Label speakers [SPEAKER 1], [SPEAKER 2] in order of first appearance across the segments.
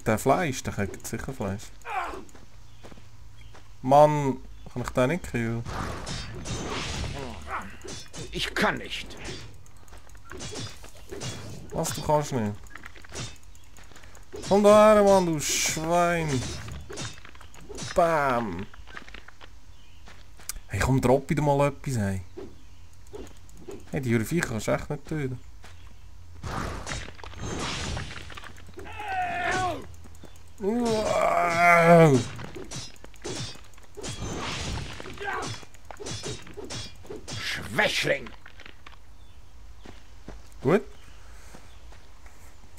[SPEAKER 1] der Fleisch? Der kriegt sicher Fleisch. Mann, kann ich den nicht killen?
[SPEAKER 2] Ich kann nicht.
[SPEAKER 1] Was, du kannst nicht? Komm da her, Mann, du Schwein. Bam. Hey, komm, drop wieder mal etwas, hey. Hey, die Viecher kannst du echt nicht töten. Wow.
[SPEAKER 2] Schwächling.
[SPEAKER 1] Gut.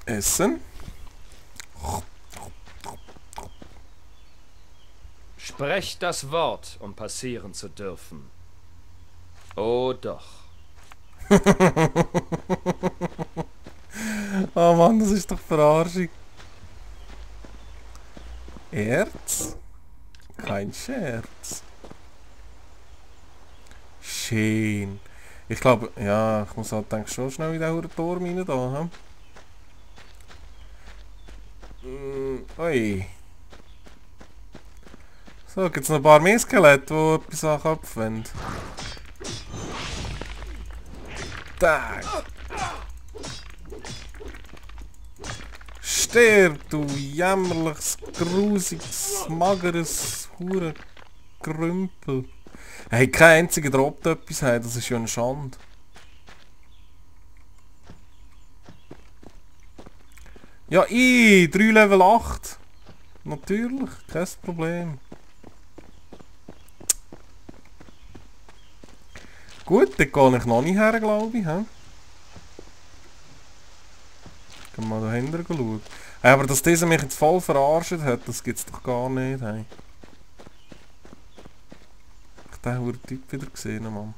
[SPEAKER 1] Essen.
[SPEAKER 2] Sprecht das Wort, um passieren zu dürfen. Oh doch.
[SPEAKER 1] Oh Mann, das ist doch Verarschung. Erz? Kein Scherz. Schön. Ich glaube, ja, ich muss halt denke schon schnell in den Turm rein da. Ui. So, gibt es noch ein paar mehr Skelette, die etwas an den Kopf wollen? Tag! Stirb, du jämmerliches, grusiges, mageres Hurengrümpel. Hey, kein einziger droppt etwas, hey, das ist ja eine Schande. Ja, 3 Level 8. Natürlich, kein Problem. Gut, dann gehe ich noch nicht her, glaube ich. He? Können wir mal dahinter schauen. Hey, aber dass dieser mich jetzt voll verarscht hat, das gibt's doch gar nicht. Hey. Ich habe den Typ wieder gesehen, Mann.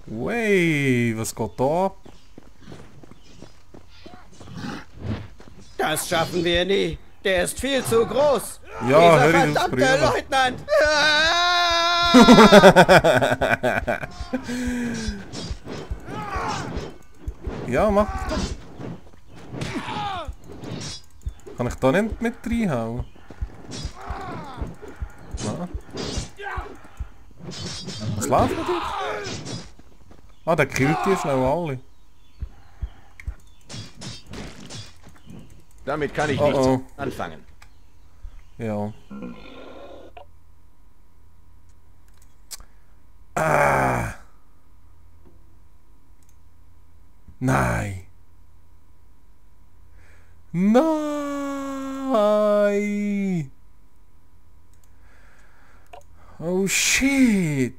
[SPEAKER 1] Wey, was geht da ab?
[SPEAKER 3] Das schaffen wir nie. Der ist viel zu groß.
[SPEAKER 1] Ja,
[SPEAKER 3] Dieser
[SPEAKER 1] hör ich
[SPEAKER 3] verdammte Leutnant.
[SPEAKER 1] Ja, mach doch. Kann ich da nicht mit reinhauen? Na? Was läuft mit dir? Ah, der killt die schnell alle.
[SPEAKER 2] Damit kann ich
[SPEAKER 1] Oh,
[SPEAKER 2] nichts
[SPEAKER 1] oh.
[SPEAKER 2] anfangen.
[SPEAKER 1] Ja. Ah. Nein. Nein. Oh shit.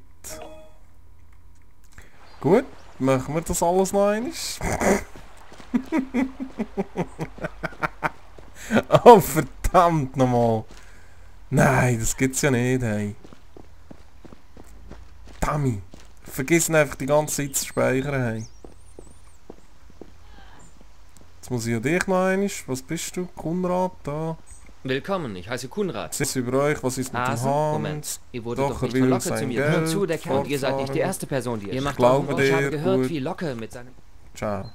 [SPEAKER 1] Gut, machen wir das alles noch einmal. Oh verdammt nochmal. Nein, das gibt's ja nicht, hey. Dummy. Vergiss einfach die ganze Zeit zu speichern, hey. Jetzt muss ich ja dich noch einmal. Was bist du? Kunrad da?
[SPEAKER 4] Willkommen, ich heiße Kunrad.
[SPEAKER 1] Was ist über euch? Was ist mit dem
[SPEAKER 4] Hasen?
[SPEAKER 1] Hans?
[SPEAKER 4] Moment, ihr wurdet doch nicht
[SPEAKER 1] er
[SPEAKER 4] von
[SPEAKER 1] will
[SPEAKER 4] Locke zu
[SPEAKER 1] sein
[SPEAKER 4] mir.
[SPEAKER 1] Geld
[SPEAKER 4] Hört zu, der Kerl. Und ihr seid nicht die
[SPEAKER 1] fortfahren.
[SPEAKER 4] erste Person, die ihr macht.
[SPEAKER 1] glaube
[SPEAKER 4] Ich habe
[SPEAKER 1] dir,
[SPEAKER 4] gehört,
[SPEAKER 1] gut.
[SPEAKER 4] wie Locke mit seinem...
[SPEAKER 1] Ciao.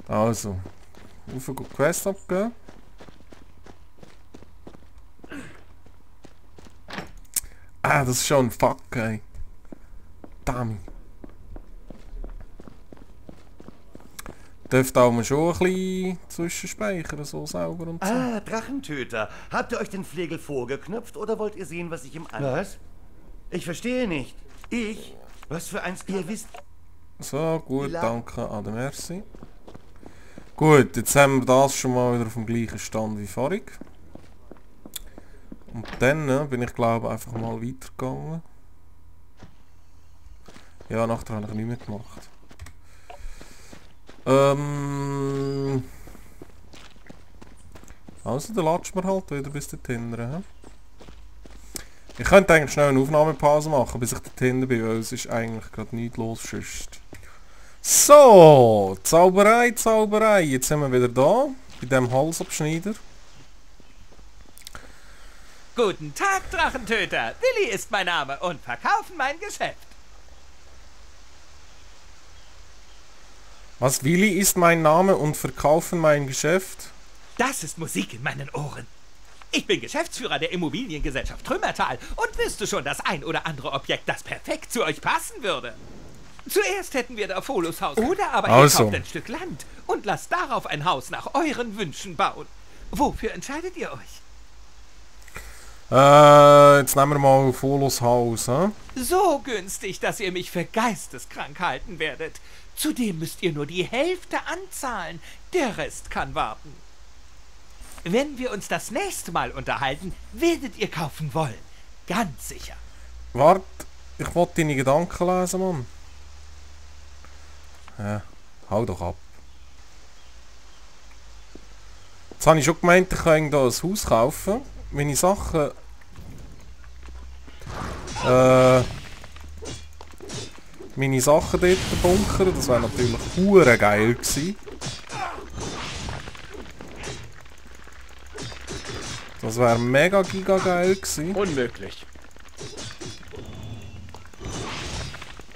[SPEAKER 1] Also. Auf eine Quest abgeben. Ah, das ist schon ein Fuck, ey. Damn. Dürfte auch mal schon ein bisschen zwischenspeichern, so sauber und so.
[SPEAKER 5] Ah, Drachentöter. Habt ihr euch den Flegel vorgeknöpft oder wollt ihr sehen, was ich im an... Was? Ich verstehe nicht. Ich? Was für eins... Ihr wisst...
[SPEAKER 1] So, gut, danke, Ade, merci. Gut, jetzt haben wir das schon mal wieder auf dem gleichen Stand wie vorig. Und dann bin ich glaube einfach mal weitergegangen. Ja, nachher habe ich nicht mehr gemacht. Also, dann latschen wir halt wieder bis dorthin. He? Ich könnte eigentlich schnell eine Aufnahmepause machen, bis ich dorthin bin, weil es ist eigentlich gerade nichts los sonst. So, Zauberei, Zauberei. Jetzt sind wir wieder da, bei dem Halsabschneider.
[SPEAKER 6] Guten Tag, Drachentöter. Willi ist mein Name und verkaufen mein Geschäft.
[SPEAKER 1] Was? Willi ist mein Name und verkaufen mein Geschäft?
[SPEAKER 6] Das ist Musik in meinen Ohren. Ich bin Geschäftsführer der Immobiliengesellschaft Trümmertal und wüsste schon das ein oder andere Objekt, das perfekt zu euch passen würde. Zuerst hätten wir da Folos Haus. Oder aber ihr
[SPEAKER 1] Also.
[SPEAKER 6] kauft ein Stück Land und lasst darauf ein Haus nach euren Wünschen bauen. Wofür entscheidet ihr euch?
[SPEAKER 1] Jetzt nehmen wir mal Folos Haus, hä?
[SPEAKER 6] So günstig, dass ihr mich für geisteskrank halten werdet. Zudem müsst ihr nur die Hälfte anzahlen. Der Rest kann warten. Wenn wir uns das nächste Mal unterhalten, werdet ihr kaufen wollen. Ganz sicher.
[SPEAKER 1] Wart, ich wollte deine Gedanken lesen, Mann. Ja, hau doch ab. Jetzt habe ich schon gemeint, ich kann da ein Haus kaufen. Meine Sachen... meine Sachen dort bunkern, das wäre natürlich hure geil gewesen. Das wäre mega giga geil gewesen.
[SPEAKER 2] Unmöglich.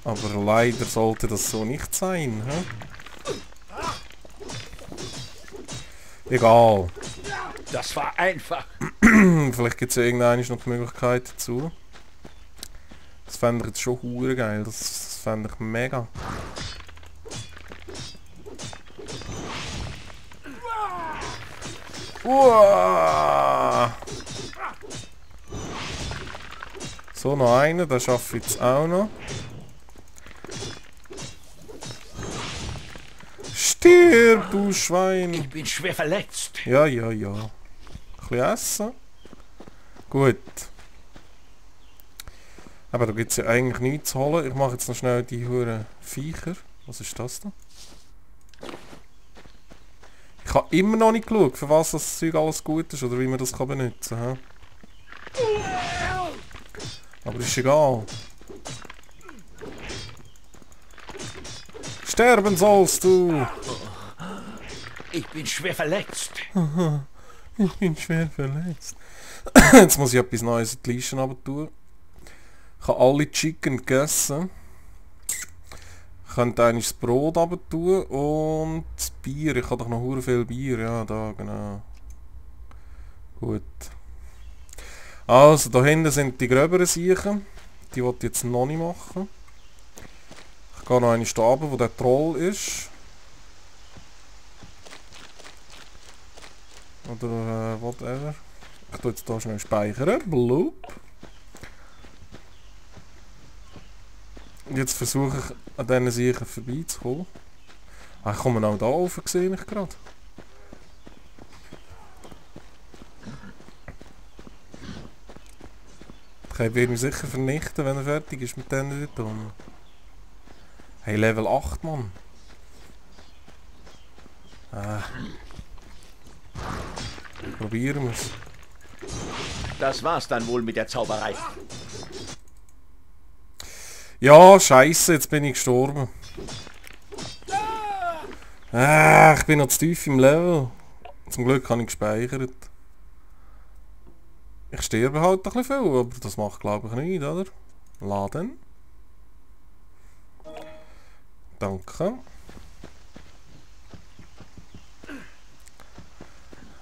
[SPEAKER 1] Aber leider sollte das so nicht sein, hä? Egal.
[SPEAKER 2] Das war einfach.
[SPEAKER 1] Vielleicht gibt es ja irgendeine noch die Möglichkeit dazu. Das fände ich jetzt schon hure geil. Das fände ich mega. Uah! So, noch einen, den schaffe ich jetzt auch noch. Stirb, du Schwein!
[SPEAKER 2] Ich bin schwer verletzt.
[SPEAKER 1] Ja, ja, ja. Ein bisschen essen. Gut. Aber da gibt es ja eigentlich nichts zu holen. Ich mache jetzt noch schnell die huren Viecher. Was ist das da? Ich habe immer noch nicht geschaut, für was das Zeug alles gut ist oder wie man das kann benutzen kann. Aber ist egal. Sterben sollst du!
[SPEAKER 2] Ich bin schwer verletzt.
[SPEAKER 1] Ich bin schwer verletzt. Jetzt muss ich etwas Neues in die Liste runter tun. Ich habe alle Chicken gegessen. Ich könnte eigentlich das Brot runter tun und das Bier. Ich habe doch noch hure viel Bier. Ja, da, genau. Gut. Also, da hinten sind die gröberen Siechen. Die wollte ich jetzt noch nicht machen. Ich gehe noch eine Stabe, wo der Troll ist. Oder whatever. Ich tue jetzt hier schnell speichern. Blub. Jetzt versuche ich an diesen Siechen vorbeizukommen. Ah, ich komme auch da rauf, sehe ich gerade. Ich werde mich sicher vernichten, wenn er fertig ist mit denen dort unten. Hey, Level 8, Mann. Probieren wir es.
[SPEAKER 2] Das war's dann wohl mit der Zauberei.
[SPEAKER 1] Ja, scheiße, jetzt bin ich gestorben. Ich bin noch zu tief im Level. Zum Glück habe ich gespeichert. Ich sterbe halt ein bisschen viel, aber das macht glaube ich nicht, oder? Laden. Danke.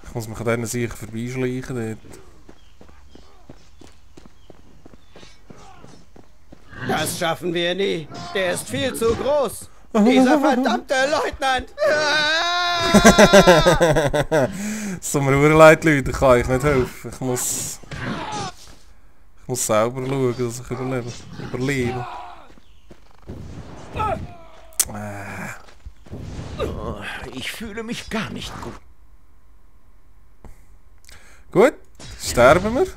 [SPEAKER 1] Ich muss mich an denen sicher vorbeischleichen dort.
[SPEAKER 3] Das schaffen wir nie. Der ist viel zu groß. Dieser verdammte Leutnant.
[SPEAKER 1] Es tut mir sehr leid, Leute, ich kann euch nicht helfen. Ich muss selber schauen, dass ich überlebe.
[SPEAKER 2] Ich fühle mich gar nicht gut.
[SPEAKER 1] Gut, sterben wir.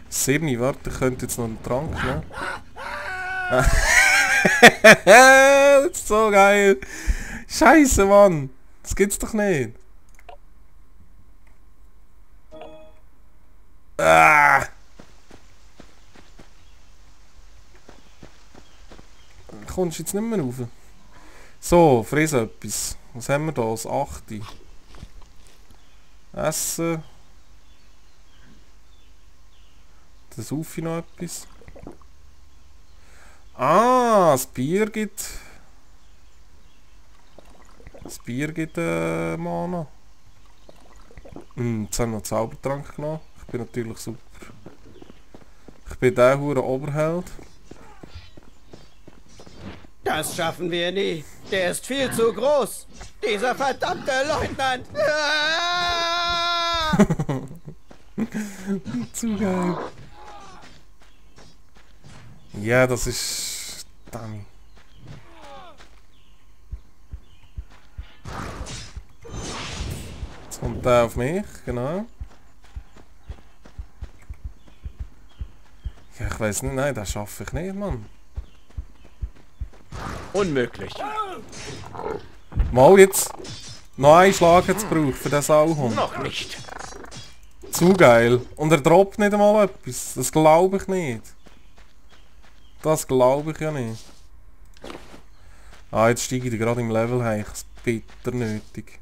[SPEAKER 1] 7, warte, ich könnte jetzt noch einen Trank nehmen. Das ist so geil. Scheiße, Mann. Das gibt's doch nicht. Kommst du jetzt nicht mehr rauf? So, friss etwas. Was haben wir da als 8? Essen. Dann saufe ich noch etwas. Ah, das Bier gibt Das Bier gibt Mana. Jetzt haben wir noch Zaubertrank genommen. Ich bin natürlich super. Ich bin der hure Oberheld.
[SPEAKER 3] Das schaffen wir nie. Der ist viel zu groß. Dieser verdammte Leutnant. Ah!
[SPEAKER 1] Zu geil. Ja, das ist... Danny. Jetzt kommt der auf mich, genau. Ja, ich weiß nicht, nein, das schaffe ich nicht, Mann.
[SPEAKER 2] Unmöglich.
[SPEAKER 1] Mal jetzt noch einen Schlag jetzt braucht für den Sauhund.
[SPEAKER 2] Noch nicht.
[SPEAKER 1] Zu geil. Und er droppt nicht einmal etwas. Das glaube ich nicht. Das glaube ich ja nicht. Ah, jetzt steige ich gerade im Level heim. Ich habe es bitter nötig.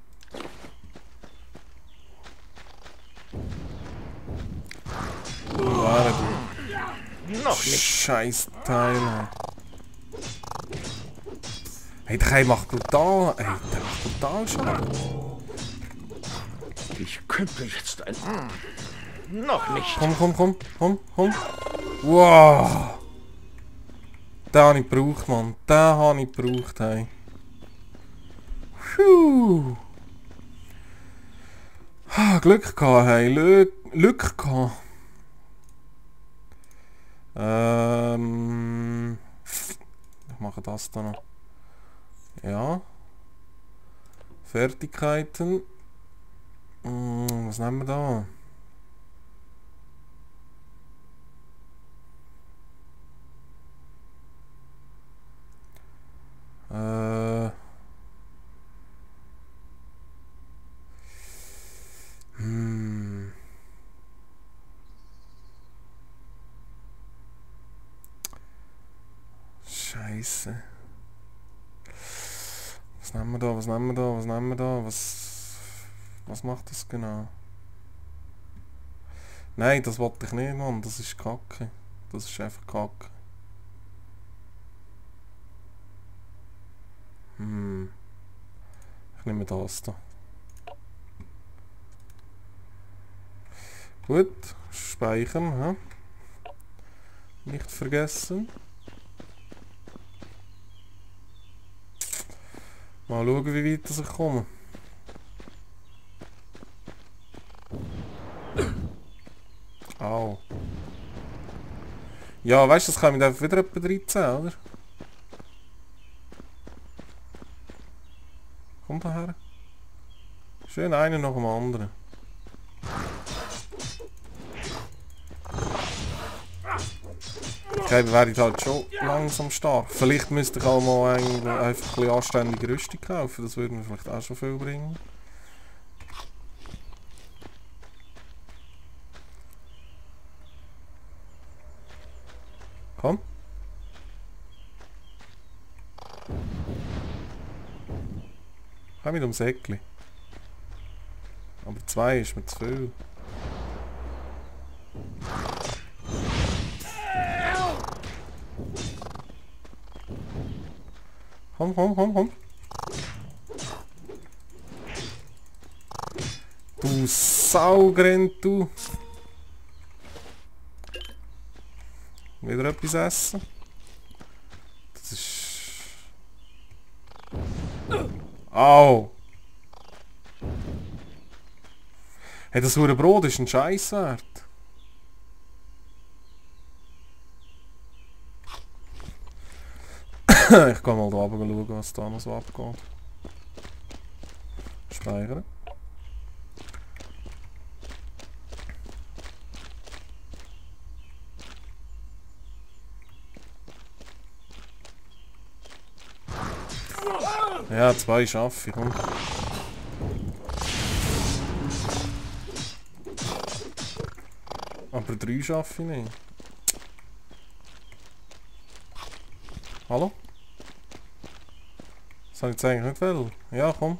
[SPEAKER 2] Noch nicht.
[SPEAKER 1] Scheiß Teil. Hey, der macht brutal. Hey, der macht brutal Schaden.
[SPEAKER 2] Ich könnte jetzt ein... Noch nicht.
[SPEAKER 1] Komm. Wow. Den habe ich gebraucht, Mann. Den habe ich gebraucht, hey. Puh. Glück gehabt, hey. Glück gehabt. Ich mache das da noch. Ja. Fertigkeiten. Was nehmen wir da? Scheiße. Was nehmen wir da? Was macht das genau? Nein, das wollte ich nicht, Mann. Das ist Kacke. Das ist einfach Kacke. Ich nehme das da. Gut, speichern, ha? Nicht vergessen. Mal schauen, wie weit ich komme. Au. Ja, weißt du, das kann ich einfach wieder etwa 13, oder? Komm daher. Schön einer nach dem anderen. Okay, wäre ich halt schon langsam stark. Vielleicht müsste ich auch mal einfach ein bisschen anständige Rüstung kaufen. Das würde mir vielleicht auch schon viel bringen. Komm. Komm mit ums Eckli. Aber 2 ist mir zu viel. Komm. Du Saugrennt, du. Wieder etwas essen. Das ist... Au! Hey, das hure Brot ist ein Scheiß wert. Ich kann mal da oben schauen, was da noch so abgeht. Speichern. Ja, 2 schaffe ich. Komm. Aber 3 schaffe ich nicht. Hallo? Das habe ich jetzt eigentlich nicht will. Ja, komm.